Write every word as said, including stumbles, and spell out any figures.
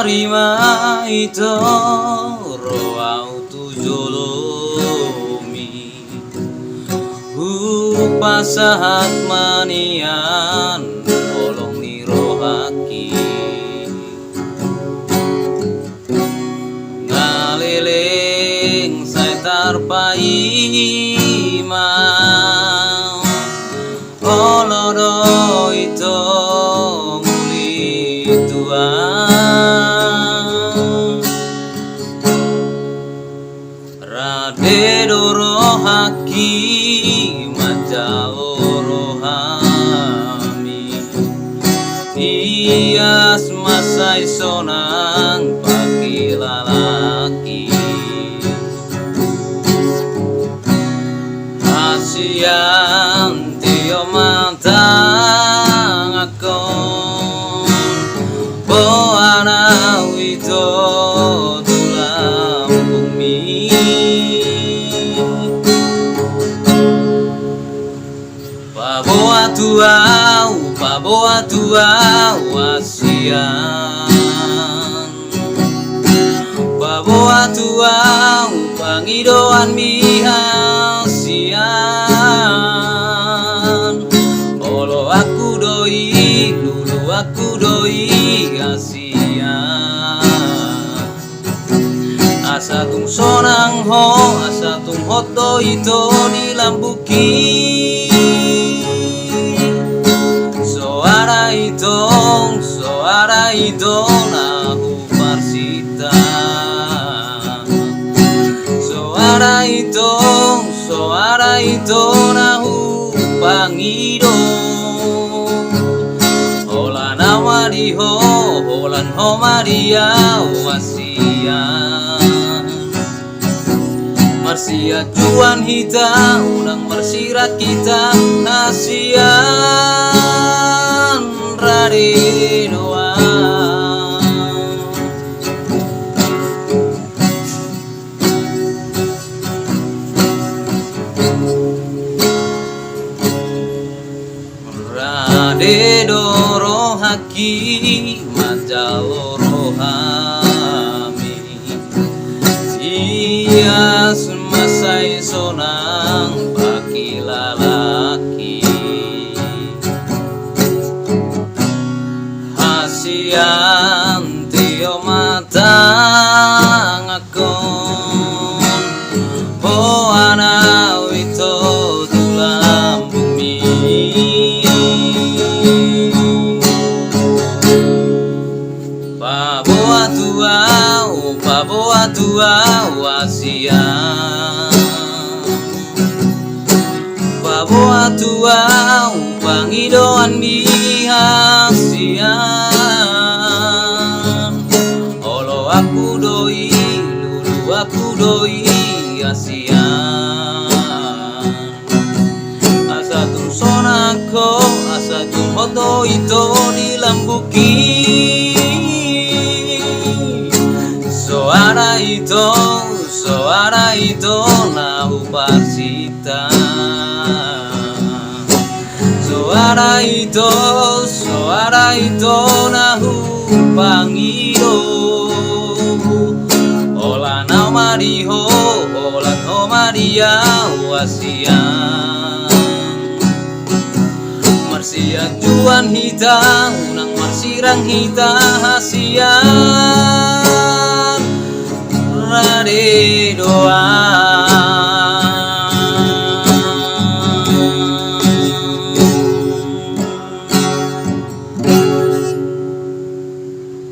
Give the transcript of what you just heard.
Tarima ito ro au tu jolomi, hupasahat ma nian holong ni rohangki. Na leleng sai tarpaima, olo do ito muli tu ahu. Rade do rohangki manjalo rohami, ias ma sai sonang pangkilalangki. Hasian tio ma tanganhon, boan au ito tu lambungmi. Paboa tu ahu, paboa tu ahu hasian. Paboa tu ahu pangidoanmi hasian. Oloanku do i, luluanku do i hasian. Asa tung sonang ho, asa tung hot do ito di lambungki. Soada ito, soada ito na huparsinta. Soada ito, soada ito na hupangido. Holan au ma di ho, holan ho ma di ahu hasian. Marsianjuan hita, unang marsirang hita hasian, rade do ahu. Rade do rohangki manjalo rohami, ias ma sai sonang pangkilalangki. Hasian tio ma tanganhon, boan au ito tu lambungmi. Paboa tu ahu, paboa tu ahu hasian. Paboa tu ahu pangidoanmi hasian. Oloanku do i, luluanku do i hasian. Asa tung sonang ho, asa tung hot do ito di lambungki. Soada ito, soada ito na huparsinta. Soada ito, soada ito na hupangido. Holan au ma di ho, holan ho ma di ahu hasian. Marsianjuan hita, unang marsirang hita hasian, rade do ahu.